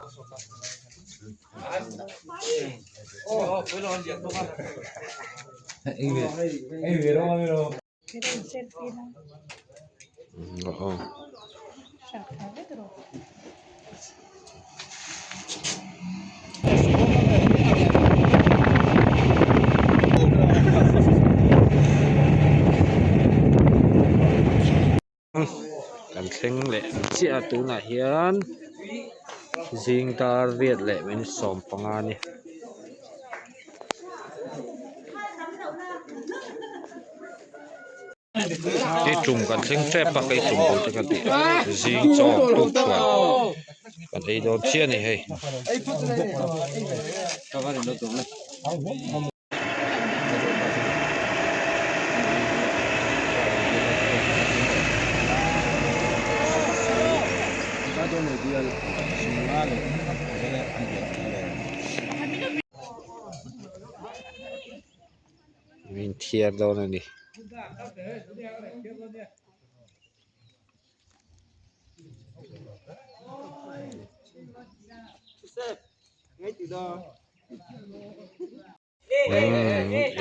Kan thleng leh chiah a tunah hian zing dar riat leh minute 15 a ni. Hei tum kan thleng tep a hei tum bul te kan tih zing chaw tuk chuan kan ei dawn chiah a ni hei. Min thiar dawn a ni.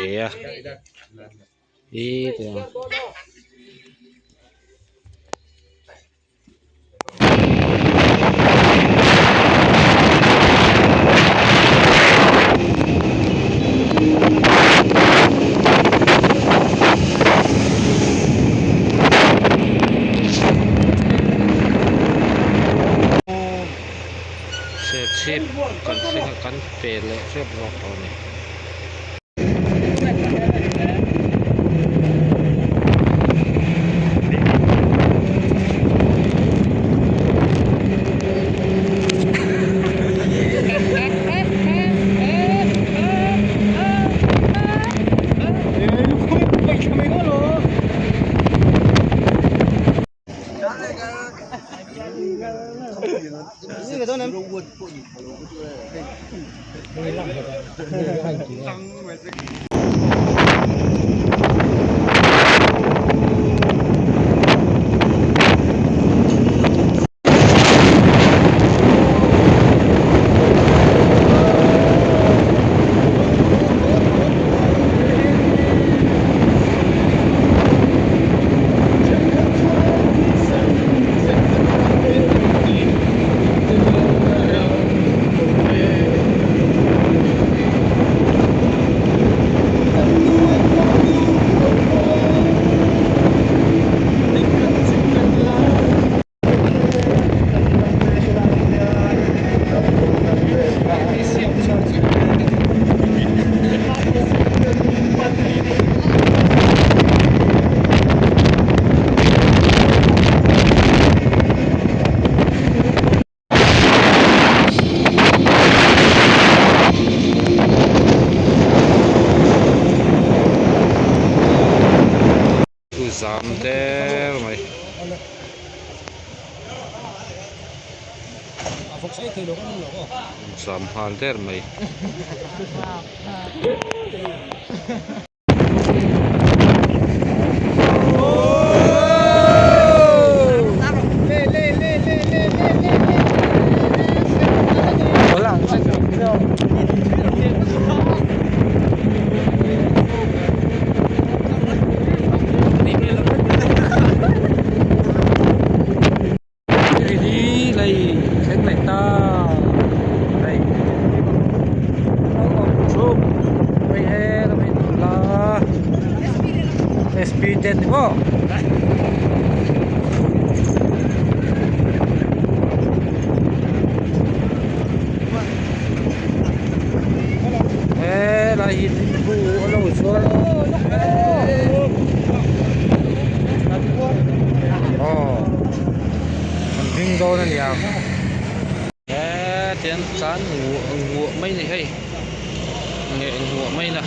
Ei a i tiang. Serchhip kan thleng a kan pe leh hrep zawk tawh a ni. Chu zam der mai. Zam nghal der mai. Lei thleng leh ta hei chhuk hei he lam hi nula sp ten ni maw. Helai hi bu a lo zuar aw an ding dawn a niang hetiang tlan nguah mai a ni hei ngeh nguah mai na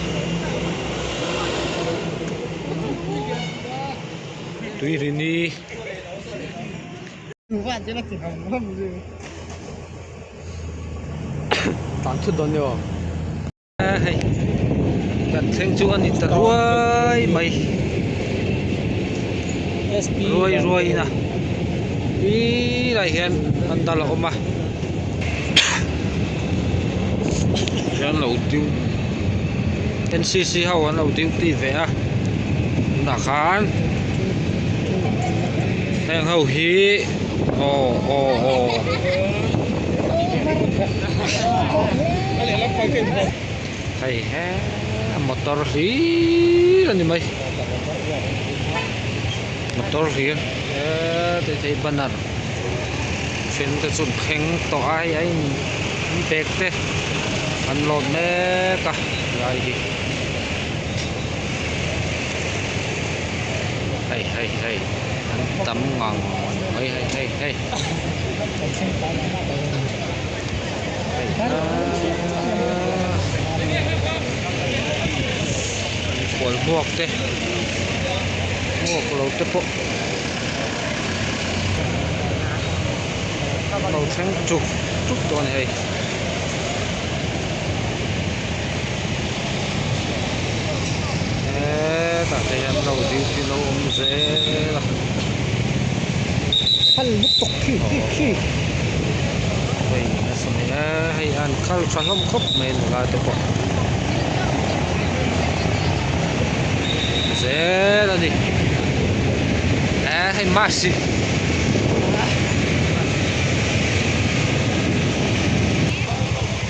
tui ri ni. Tan thut dawn ni aw. Hei kan thleng chu a ni ta ruai mai ruai ruai in a ti lai hian an dal a awm a. Hian lo deuh N C C ho an lo duty ve a tunah khan heng ho hi aw aw aw hei he motor hlir a ni mai motor hlir heee hei banner then te chu an thleng tawh a hei a in bag te an load mek a helai hi hei hei hei an tam ngang mai hei hei hei mikhual hmuak te hmuak lo te pawh lo thleng chuk chuk tawh a ni hei. Hetah te hian lo duty lo awm zel a. Hei nasa mai a hei an kal tha hlawm khawp mai nula te pawh zel a ni e hei mask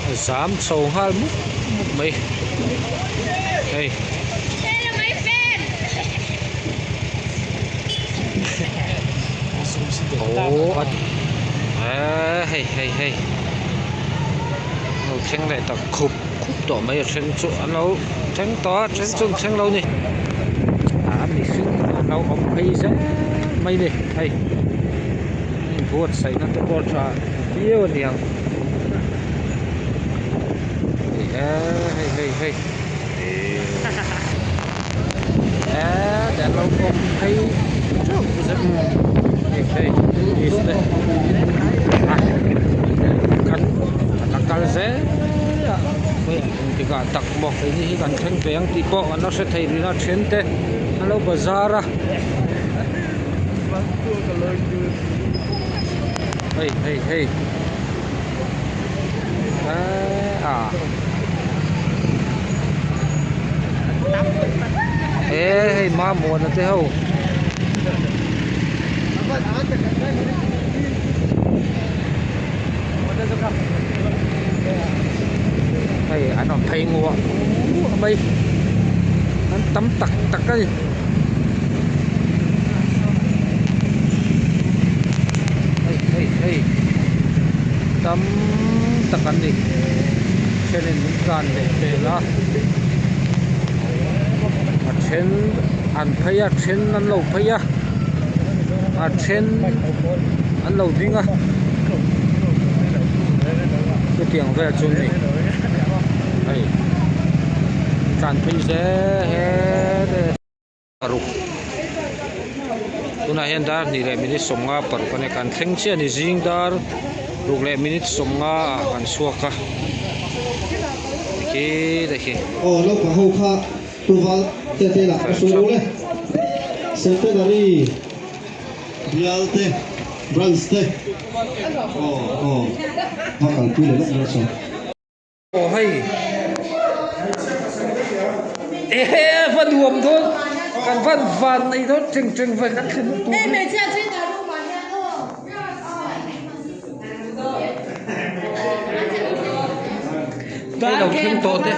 hi zam chho nghal mup mup mai hei. Aw a eee hei hei hei lo thleng leh tak khup khup tawh mai a then chu an lo thleng tawh a then chu an thleng lo a ni a mihring an lo awm phei zel mai a ni hei buatsaihna te pawh a tha viau a niang hei hei hei hei. Eee an lo awm phei teuh zet hei hei police te kan a kal zel a hei engtikah tak maw keini hi kan thleng ve ang tih pawh an la hre thei rih a then te an lo bazar a hei hei hei eee ah. He hei Mamuana te ho hei an rawn phei nguah nguah mai an tam tak tak a ni hei hei hei tam tak an ni. Thenin min tlan leh vel a a then an phei a then an lo phei a a then an lo ding a chutiang vel chu a ni hei tlan phei zel he. Paruk tunah hian dar hnih leh minute sawmnga paruk a ni kan thleng chiah a ni zing dar ruk leh minute sawmnga ah kan chhuak a tikhi tikhi. Aw naupang ho kha tuval te te lah ka hruai ru le Centenary bial te branch te aw aw va kalpui leh lawk dawn saw. Aw hei ehe va nuam dawn kan van van nei dawn teng teng ve kan thlen tur hei lo thleng tawh te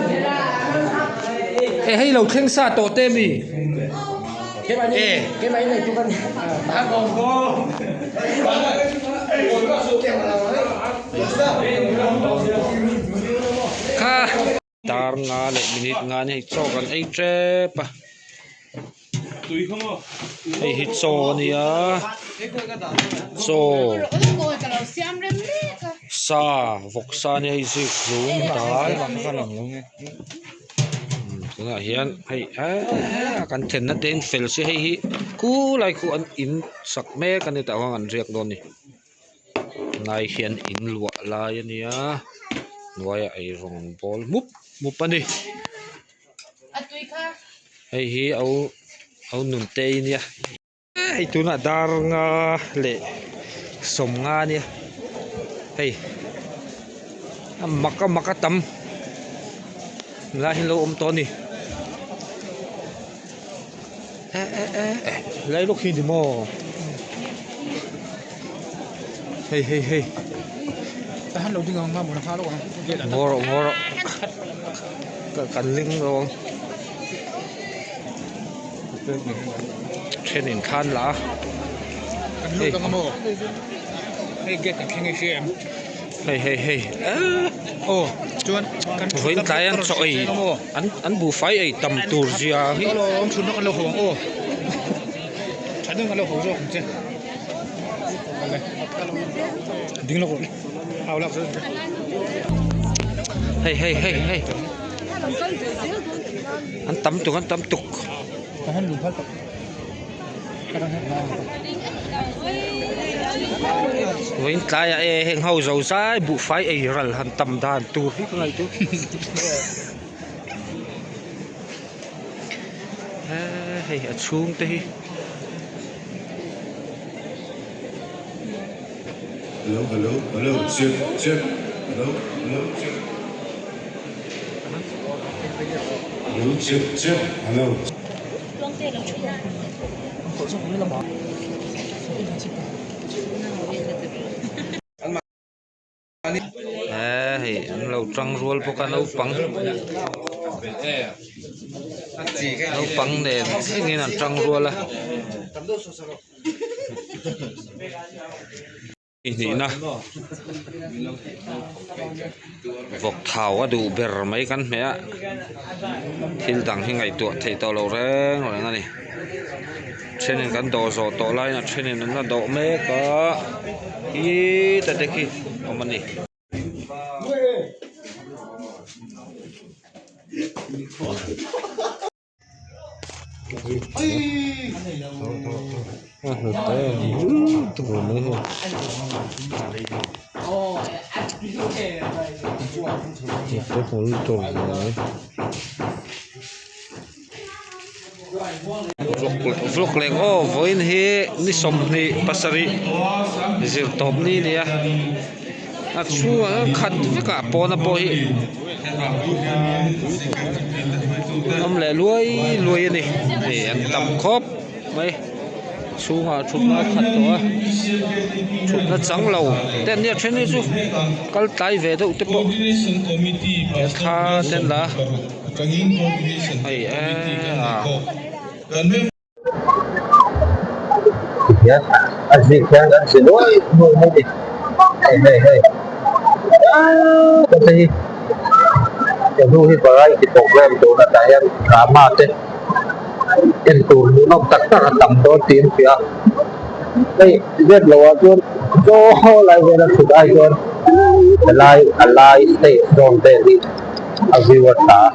e hei lo thleng sa tawh te mi e Kha dar nga leh minute nga ni hei chaw kan ei tep a hei hi chaw a nia chaw sa vawksa a nia hei zik hlum dal tunah hian hei eee kan thlenna te in fel si hei hi khulai khu an in sak mek a ni tah khan an riak dawn a ni. Lai hian in luah lai a nia hnuaiah eirawng bawl mup mup a ni hei hi a u a u Nuntei a nia hei tunah dar nga leh sawmnga a nia hei a mak a mak a tam. Helai hi an lo awm tawh a ni. Eh eh eh eh helai lawk hi ni maw? Hei hei hei. Ngaw rawh ngaw rawh kan ling lo ang. Then in khan la a. Hei hei hei aw vawiin tlai an chaw ei an an buhfai ei tam tur zia hi. Hei hei hei hei an tam tuk an tam tuk. Vawiin tlaiah e heng ho zo zai buhfai ei ral han tam dan tur hi ka ngaihtuah hei a chhung te hi. Hello hello hello check check hello hello check hello check check hello. Eee hei an lo tang rual bawk a naupang naupang nen thlengin an tang rual a. Hnihna vawk thau a duh ber mai kan hmeh a thil dang hi ngaihtuah theih tawh loh reng reng a ni thenin kan dawh zawh tawh laiin a thenin an la dawh mek a khita te khi awm a ni. Vlog leh aw vawiin hi ni sawmhnih pasarih zirtawp ni a ni a. A chhungah hian khat vek ah pawn a pawh hi awm leh luai luai a ni hei an tam khawp mai chhungah thutna a khat tawh a thutna chang lo te an nia then hi chu kal tlai ve deuh te pawh thla te an la a hei eee a. Tihian a zik hian kan si nuai nuai mai ni hei hei hei ka te hi chawhnu hi variety program tur a tah hian drama te en tur hmuhnawm tak tak a tam dawn tih an hria a hei zet loh ah chuan chaw lai vela thut ai chuan helai a lai stage zawn vel hi a view a tha a.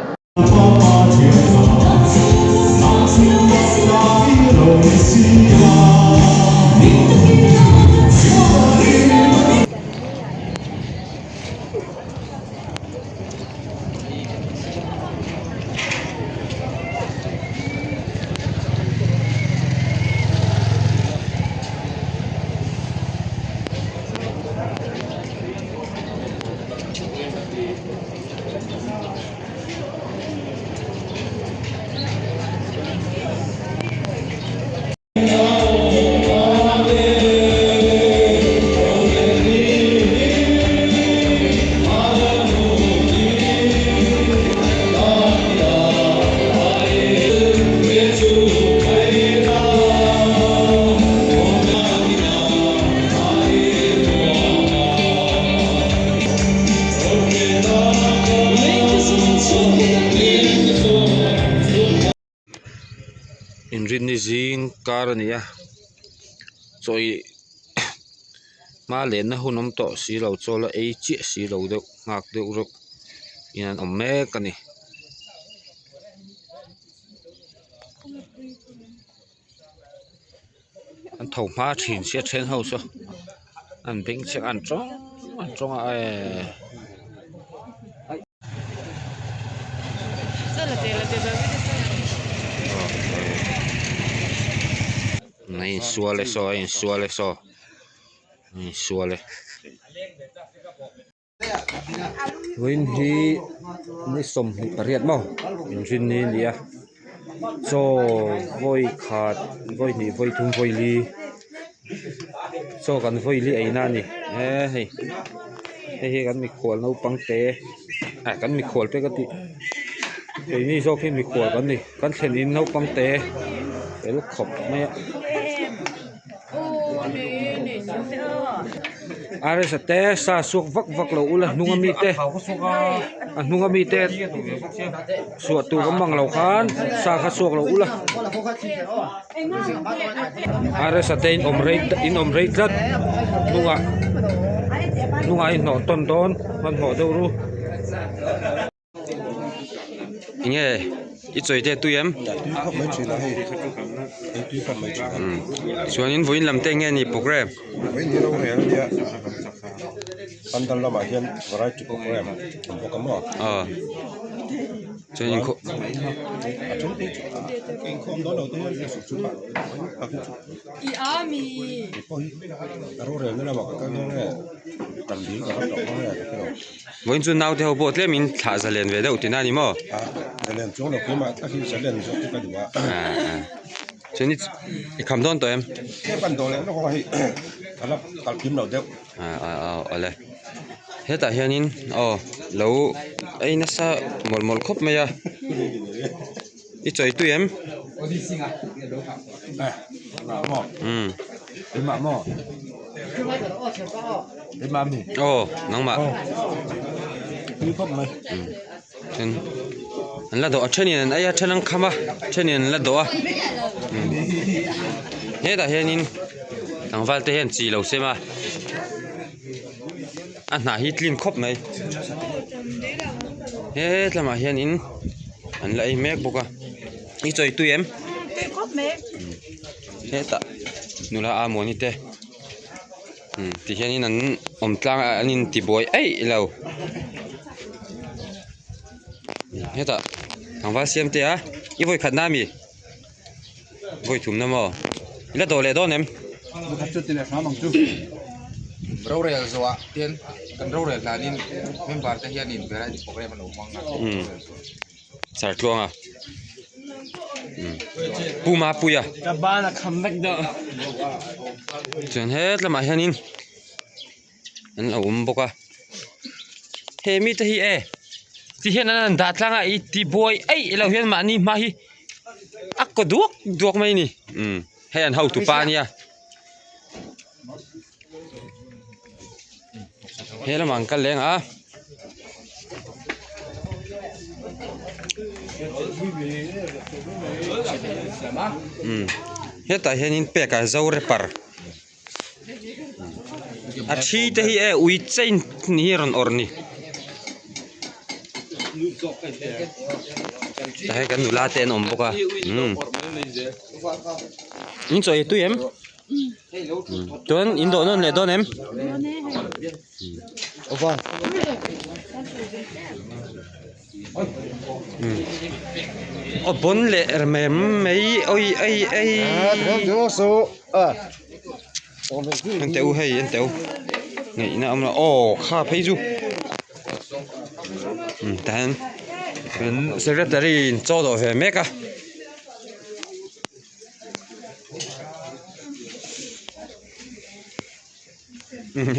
Inrinni zing kar a ni a chaw ih hma lenna hun awm tawh si lo chaw la ei chiah si lo deuh nghak deuh reuh in an awm mek a ni. An tho hma thin sia then ho saw an beng chhek an tawng an tawng a eee. A insual e saw a insual e saw a insual e. Vawiin hi ni 28 maw inrinni a ni a chaw vawi khat vawi hnih vawi thum vawi li chaw kan vawi li eina a ni he hei hei hi kan mikhual naupang te ah kan mikhual te ka tih keini zawk hi mikhual kan ni kan thlen in naupang te fel khawp mai a. Aresa te sa suak vak vak lo ula hnung ami te a hnung ami te suah tur awm ang lo khan sa kha suak lo ula Aresa te in awm rei in awm rei tlat hnungah hnungah a inhnawh tawn dawn hmanhmawh deuh ru. Enge i chawi te tui em? Tui khawp mai thin a hei, ei tui khawp mai thin a. Chuanin vawiin lam te enge ni program? Vawiin hi rorel a nia, pandal lamah hian variety program a awm bawk a maw? Aw, chuan inkhawm. A then te chu inkhawm dawn lo te hian hei chu vawiin tak hi chu. Kei pawh hi rorelna lamah ka kal dawn nge, tam dil ka va tawh dawn nge ka hre lo. Vawiin chu naute ho pawh tlemin thlah zalen ve deuh tina a ni maw? A, zalen chuang lo keimah tak hi zalen zawk hi ka duh a. Chuan i i kham dawn tawh em? Tlem kan dawh leh lawk a hei ka la kalh kim lo deuh. A a a awle. Hetah hianin aw lo ei nasa mawlh mawlh khawp mai a. I chawi tui em? Umm. Aw nangmah. Chuan an la dawh a thenin an ei a then an kham a thenin an la dawh a hetah hianin tlangval te hian chi lo sem a a hnah hi clean khawp mai he lamah hianin an la ei mek bawk a i chawi tui em hetah nula a mawni te ti hianin an awm tlang a an intibuai eih lo hetah tlangval siam te a i vawi khat na ami. Vawi thumna maw? I la dawh leh dawn em? Pakhat chu ti leh hram ang chu. Rorel zawhah hian kan rorel hlanin member te hianin variety program an lo hmang a. Rorel zawh. Sir Tluanga. Pu Mapuia. Ka ban a kham vek deuh. Chuan het lamah hianin an lo awm bawk a he mite hi e ti hian an han dah tlang a i ti buai eih lo hian mahni hma hi a kaw duak duak mai a ni umm hei an hotu pa a nia he lamah an kal leng a. Umm hetah hianin pek a zo rapper. A thi te hi e ui chain ni hi a rawn awrh ni tah hian kan nula te an awm bawk a umm in chaw ei tui em chuan in dawh nawn leh dawn em. Aw bawn leh mai mai awi ei ei en teh u hei en teh u ngaihna a awm lo aw kha phei chu tah hian secretary in chaw dawh ve mek a.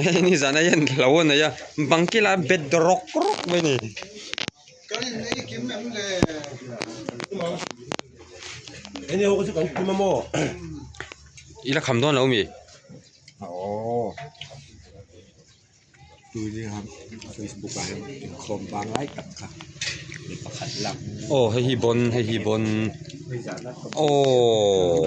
Hei nizan a hian hlo a nei a bang kila bet rawk rawk mai a ni. I la kham dawn lo mi? Aw hei hi bawn hei hi bawn aw.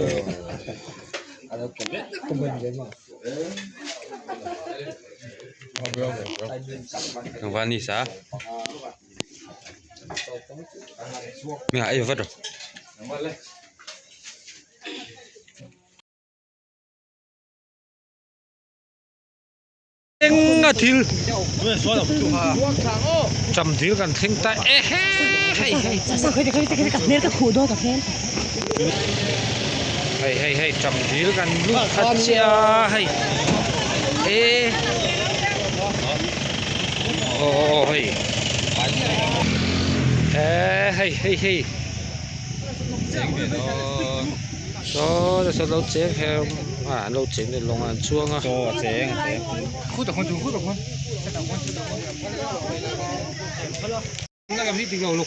Vanisa Nga ei vat rawh. Eng a thil cham dil kan thleng ta e he hei hei hei hei hei cham dil kan lut khat chiah a hei e. Aw aw aw hei eh hei hei hei saw saw lo cheng her ah an lo cheng leh lawng ah an chuang a.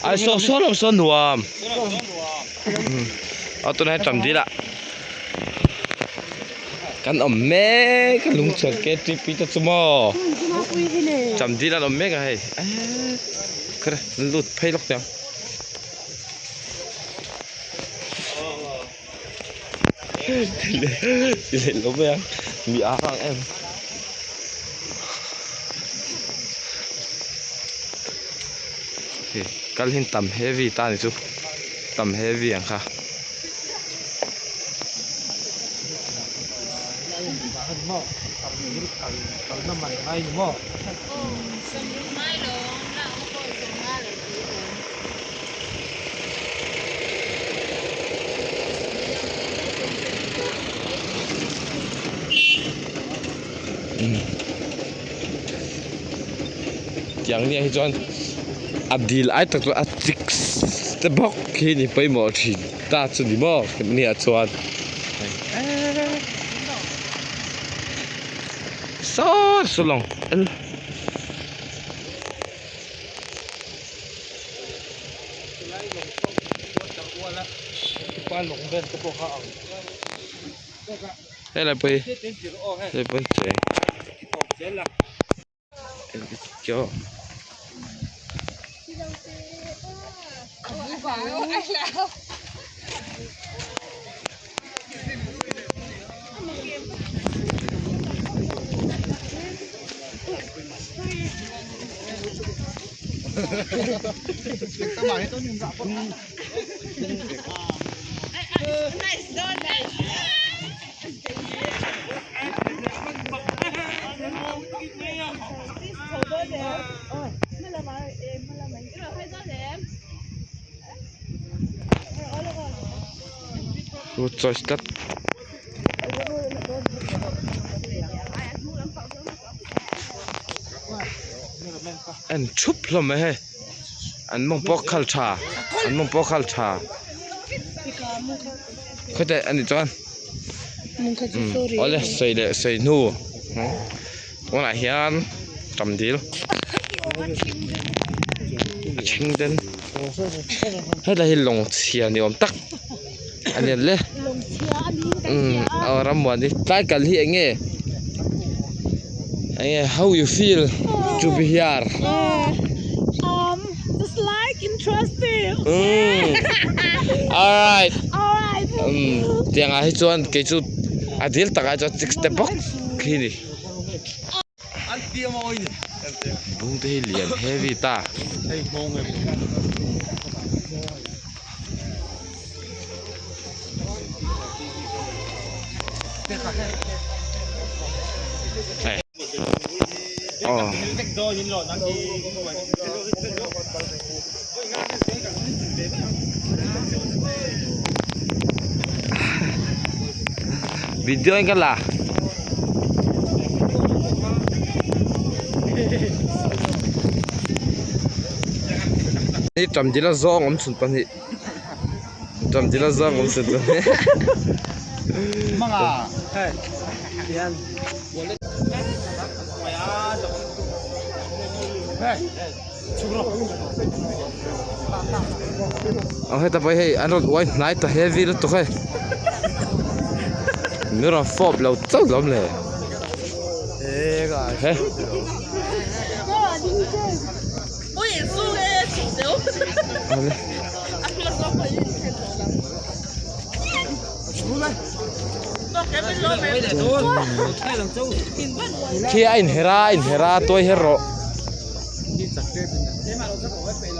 Ai saw saw lam saw nuam a tunah hian tam dil ah kan awm mek a lungchhuan ktp te chu maw tam dil an awm mek a hei eee khaw an lut phei lawk teh ang. Ti leh lo mai a mi a ang em. Hei kal hi tam heavy ta ni chu tam heavy ang kha. Tiang nia hi chuan a dil ai tak chuan a chik te bawk hi ni pawimawh thin ta chu ni maw nia chuan saw saw lawng. Helai pawh hi helai pawh hi cheng Good choice tlat. En thup hlawm mai hei an mawng pawh khal tha an mawng pawh khal tha khawte a nih chuan awle sawi leh sawi hnu tunah hian tam dil a then den helai hi lawng chhia ni awm tak a ni le aw rammuan hi tlai kal hi eng nge eng nge how you feel to be here Um, just like interesting. Alright Alright. tiang ah hi chuan kei chu a dil takah chuan six step bawk khi ni bung te hi lian heavy ta. Video in ka la. Ni tam dila zawng awm chhun pahnih tam dila zawng awm chhun pahnih Aw heta pawh hei an rawn uai hnai ta heavy lutuk hei min rawn fawp lo chauh lawm le he. Khi a inher a a inher a tuai her rawh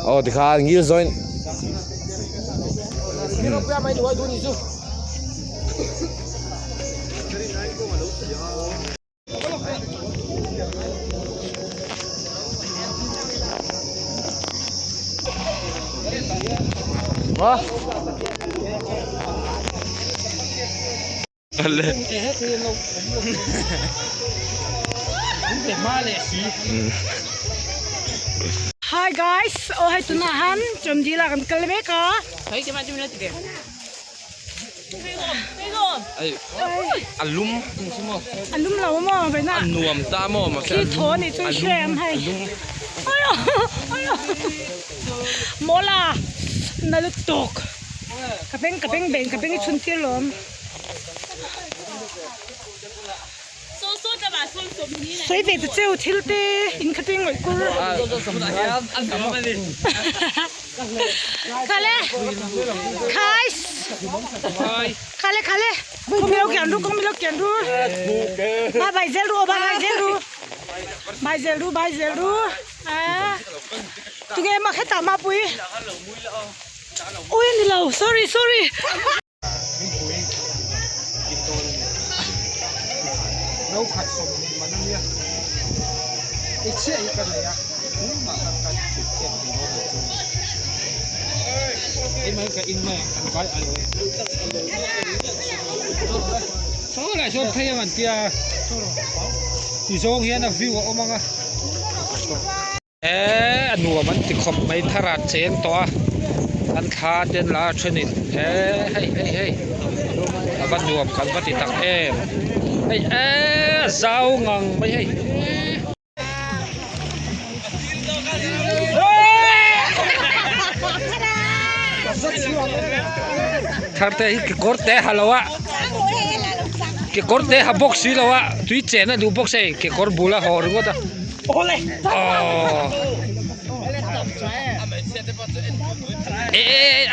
aw tikhan ngil join Hi guys, aw hei tunah han Chawmdil ah kan kal mek a. A lum A lum lo maw vawiinah a nuam ta maw mahse khi thaw a nih chu i hria em hei Mawla na lutuk ka beng ka beng beng ka beng i chhun tir lawm. Sawi ve ta cheu thil te in kha te ngawih kur. Khale guys khale khale kawng milo kian ru kawng milo kian ru bye bye zel ru bye bye zel ru bye zel ru bye zel ru a tunge ma kheta ma pui ui ni lo sorry sorry. No khat sawmhnih man a nia i chhiah hi ka nei a tumah khan ka thut em tih dawn lo chu keimah hi ka in mai ang kan vai ai awm saw lai sawn phei ang an tia ti zawng hian a view a awm ang a. Eee a nuam an ti khawp mai thar a cheng tawh a an thla te an la a thenin eee hei hei hei a va nuam kan va ti tak em hei eee a zau ngang mai hei. Thar te hi kekawr te ha lo a kekawr te ha bawk si lo a tui chen a duh bawk se kekawr bul a haw ringawt a.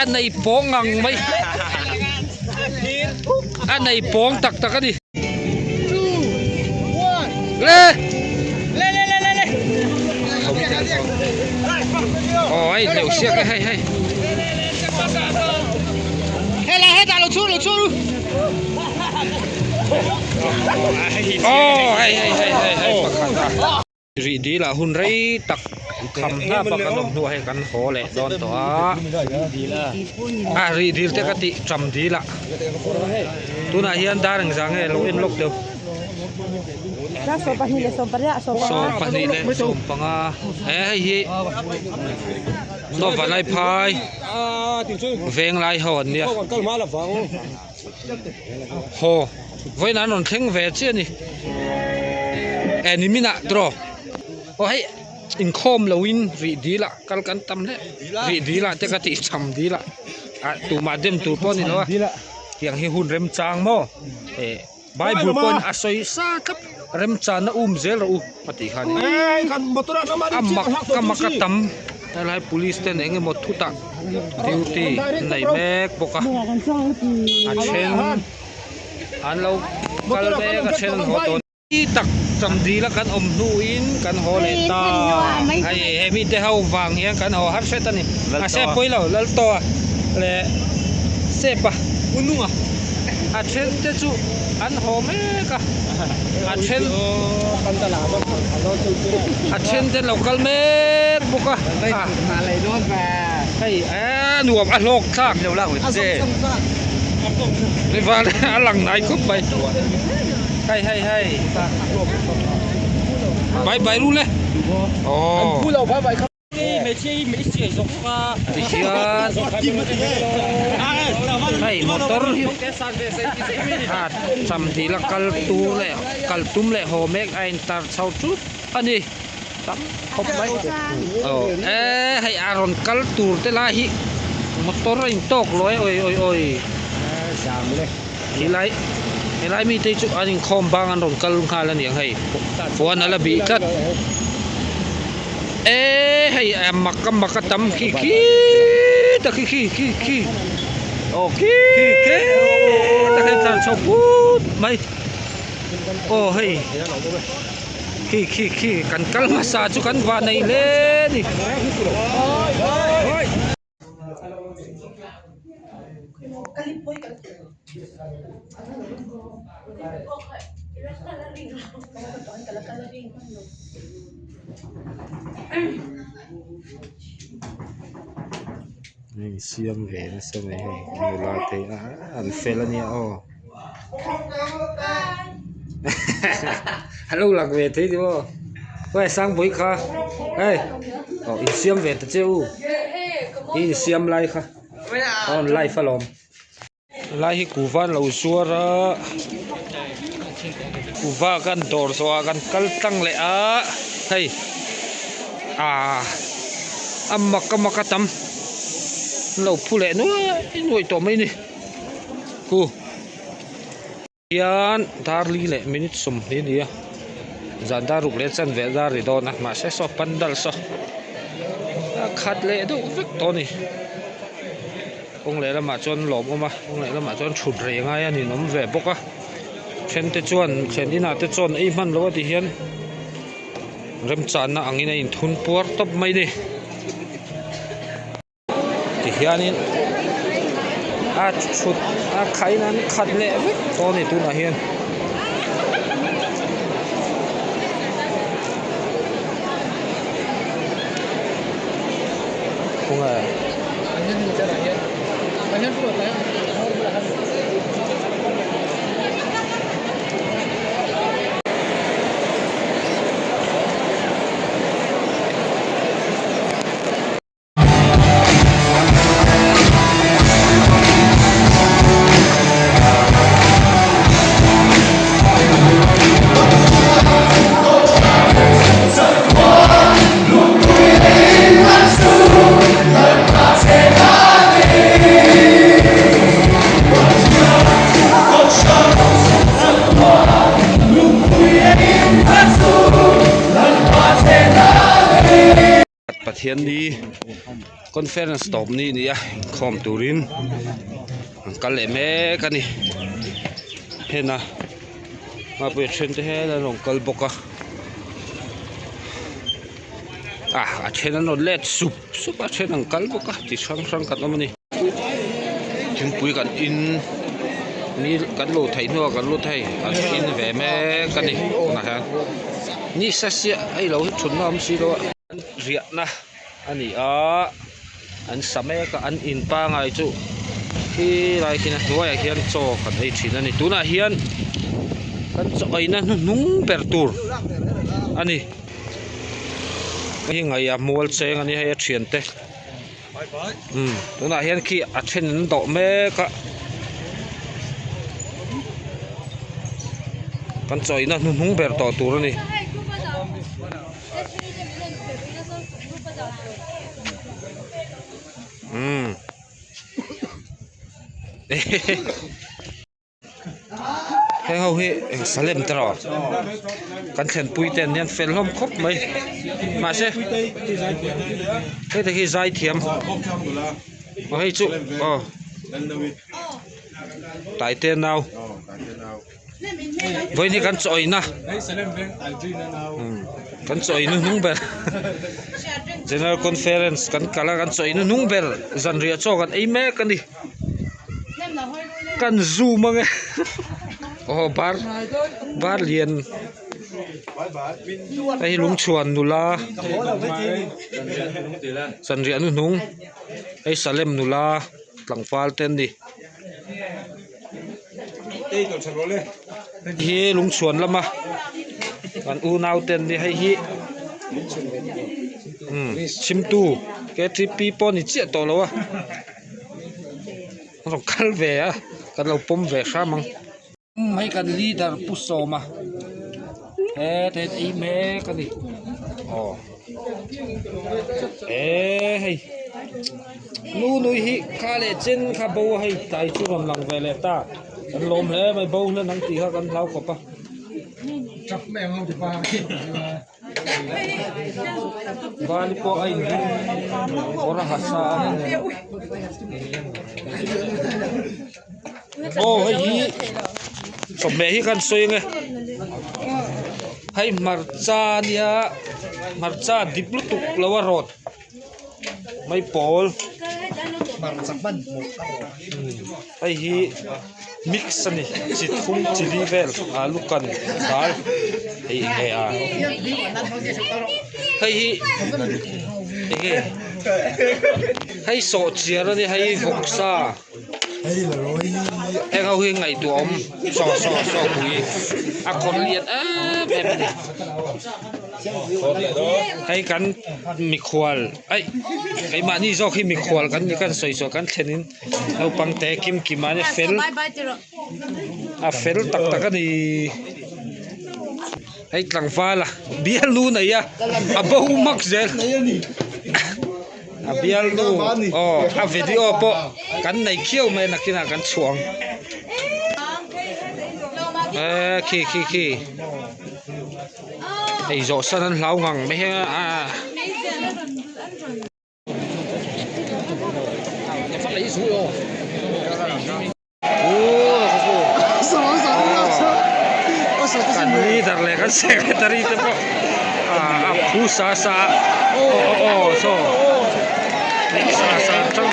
A nei pawng ngang mai a nei pawng tak tak a ni le aw hei hleuh siak e hei hei helai hetah lo chhuak lo chhuak ru Aw hei hei hei hei hei pakhat a rih dil ah hun rei tak kham hnap a kan awm hnuah hei kan haw leh dawn tawh a a rih dil te ka tih ṭam dil ah tunah hian dar engzah nge lo en lawk deuh 22 leh 15 he hei hi Nawvanlai phai venglai ho an nia. Haw vawiin an rawn thleng ve chiah a ni eh nimin ah tiraw aw hei inkhawm lo in rih dil ah kal kan tam hle rih dil ah te ka tih cham dil ah ah tumah dem tur pawh a ni lo a tiang hi hun remchang maw eh bible pawhin a sawi sa thlap remchana um zel rawh u a tih kha a ni a mak a mak a tam. Helai police ten eng emaw thutah duty an nei mek bawk a a then an lo kal mek a then an haw dawn ni tak tam dil a kan awm hnuin kan haw leh ta hei he mite ho vang hian kan haw har hret a ni mahse a pawi lo Laltawha leh Sepa Ununga a then te chu an haw mek a a then a then te lo kal mek bawk a hei eee nuam a hlawk thlak a lang nai khawp mai hei hei hei bye bye ru le aww. Tihian hei motor hi a cham dil a kal tur leh kal tum leh haw mek a intar chho tut a ni tam khawp mai aw e hei a rawn kal tur te lai hi motor a intawk lawi a awi awi awi helai helai mite chu an inkhawm bang an rawn kal nghal a niang hei puan a la bih tlat eee hei a mak a mak a tam khi khi ta khi khi khi khi aw khi khi ta hei tlan chho put mai aw hei khi khi khi kan kal hmasa chu kan van nei hle a ni. Hei siam ve nasa mai hei nula te a an fel ania aw a lo lang ve thei ni maw uai sangpui kha hei. Aw insiam ve ta che u i insiam lai kha a rawn live alawm. Lai hi kuhva an lo zuar a kuhva kan dawr zawh ah kan kal tlang leh a hei ah a mak a mak a tam an lo phu leh nuai nuai tawh mai a ni khu. Hian darli leh minute 20 a ni a zan dar ruk leh chanve dar ri dawn a mahse saw pandal saw a khat leh deuh vek tawh a ni kawng leh lamah chuan lawm awm a kawng leh lamah chuan thut rei ngai a ninawm ve bawk a then te chuan thlen inah te chuan ei hman lo a ti hian remchanna angin a inthun puar tawp mai a ni. Tihianin a thut a khain an khat leh vek tawh a ni tunah hian. Khawnge Pathianni conference tawp ni a ni a inkhawm turin an kal leh mek a ni hena hmapui a then te hian an rawn kal bawk a ah a then an rawn let sup sup a a then an kal bawk a ti hrang hrang kan awm a ni thingpui kan in ni kan lo theih hnuah kan lut hei an in ve mek a ni tunah hian ni sa siah hei lo hi thutna a awm si lo a. Riahna a ni a an sa mek a an in pangai chu khi lai khian a hnuaiah khian chaw kan ei thin a ni tunah hian kan chaw eina hnuhnung ber tur a ni hei ngaih a mual cheng a ni hei a thiante umm tunah hian khi a then an dawh mek a kan chaw eina hnuhnung ber tawh tur a ni. Umm heng ho hi eng salem te rawh kan thlenpui te an hian fel hlawm khawp mai mahse heta hi zaithiam aw hei chu aw taite nau. Vawiin hi kan chaw eina kan chaw ei hnuhnung ber general conference kan kal a kan chaw ei hnuhnung ber zanriah chaw kan ei mek a ni kan zoom ang e aw bar bar lian hei hi lungchhuan nula zanriah hnuhnung hei salem nula tlangval te an ni. Hi lungchhuan lama kan unau te an ni hei hi umm chhimtu ktp pawh a ni chiah tawh lo a a rawn kal ve a kan lo pawm ve hram ang hei kan leader pu sawma he te ei mek a ni aw eh hei. Nu nui hi kha leh chen kha bo a hei tlai chu rawn lang ve leh ta kan lawm hle mai bo hlen ang tih kha kan hlau khawp a. Vali pawh a inring kawr a ha sa a. Aw hei hi chawhmeh hi kan sawi ange hei hmarcha ania hmarcha dip lutuk lo a rawt. Mai pawl hei hi mix a ni chi thum chi li vel alu kan dal hei eng nge a hei hi eng nge hei sawhchiar a ni hei vawksa heng ho hi ngaihtuah awm saw saw saw pui a khawrh lian em em a ni. Hei kan mikhual aih keimahni zawk hi mikhual kan ni kan sawi suah kan thlenin naupang te kim kim a fel a fel tak tak a ni. Hei tlangval a bialnu nei a a bo mak zel a bialnu aw a video pawh kan nei khiau mai a nakinah kan chhuah ang eee khi khi khi hei zawh san an hlau ngang mai a a. Kan leader leh kan secretary te pawh a phu sa sa a aw aw aw saw sa sa tang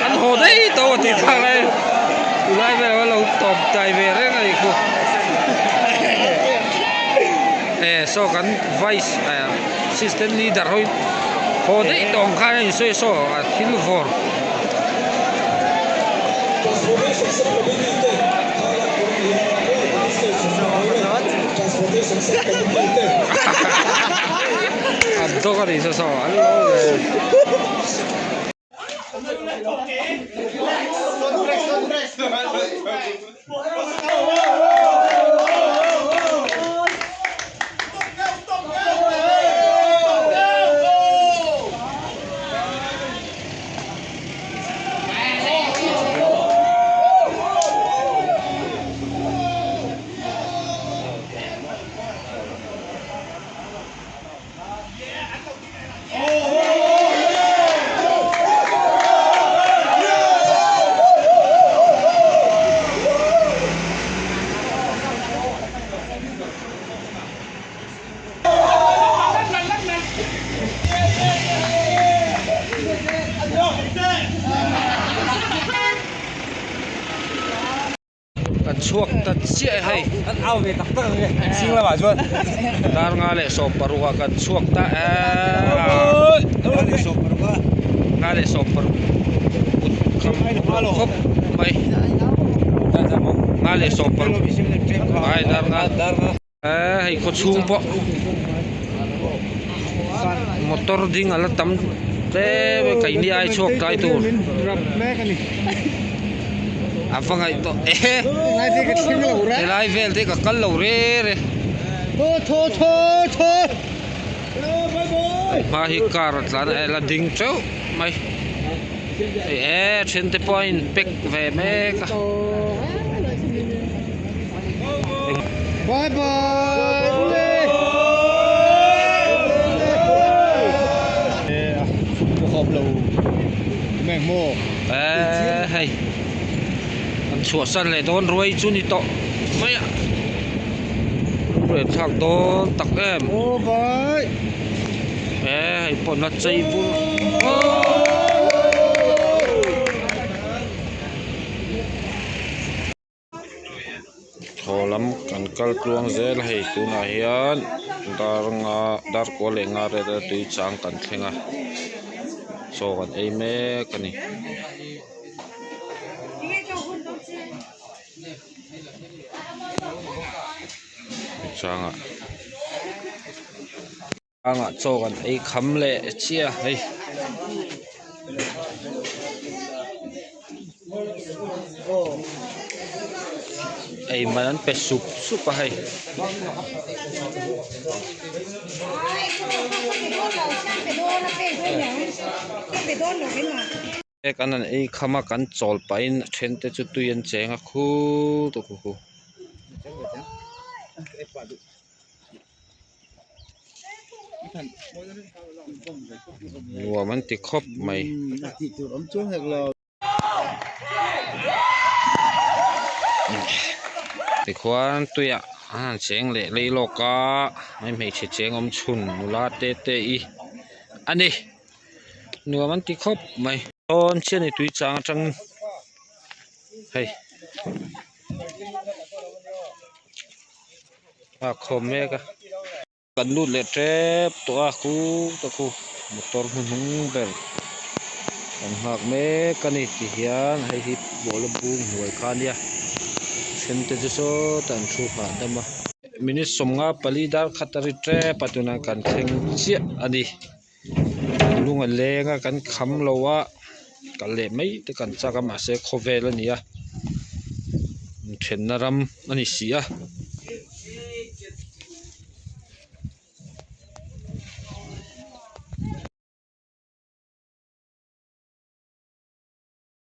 an haw daih tawh a tih thlak lai tulai vel a lo tawp tai ve reng a nih khu e saw kan vice assistant leader ho in haw daih tawh ang khan a insawi saw a thil vawr. An dawk a nih saw saw an lo ve. Kan chhuak ta chiah e hei. Kan au ve tak tak ang e zing lamah chuan. Dar nga leh sawm paruk ah kan chhuak ta e. Nga leh sawm paruk a. Nga leh sawm paruk kut kham awm khawp mai. Nga leh sawm paruk ai dar nga. Hei khaw chhung pawh motor ding a la tam tlem a keini ai chhuak tlai tur a va ngaih tawh e helai vel te ka kal lo re re hma hi car a tlan a la ding teuh mai hei e then te pawh a in pack ve mek a. Bye bye ule. Eee hei an chhuahsan leh dawn ruai chu ni tawh mai a ruai thlak dawn tak em eee hei pawh na chei bur Thaw lam kan kal tluang zel a hei tunah hian dar nga dar kua leh nga vel a tui chang kan thleng a chaw kan ei mek a ni. Tui changah. Tlangah chaw kan ei kham leh chiah a hei. Ei man an pe sup sup a hei. Kan han ei kham a kan chawl pahin a then te chu tui an cheng a khuu tawh khu khu. Nuam an ti khawp mai. Tikhuan tuiah an han cheng leh lei lawk a hei hmeichhe cheng awm chhun nula te te i a ni nuam an ti khawp mai. Sawn chian i tui chang atang hei. A khawm mek a kan lut leh tep tawh a khu ta khu motor hnuhnung ber kan nghak mek a ni ti hian hei hi bawla bung hnuai kha a nia then te chu sawtah an thu hahdam a. Minute sawmnga pali dar khat a ri tep a tunah kan thleng chiah a ni lung a leng a kan kham lo a kal leh mai te kan chak a mahse khawvel a ni a inthenna ram a ni si a.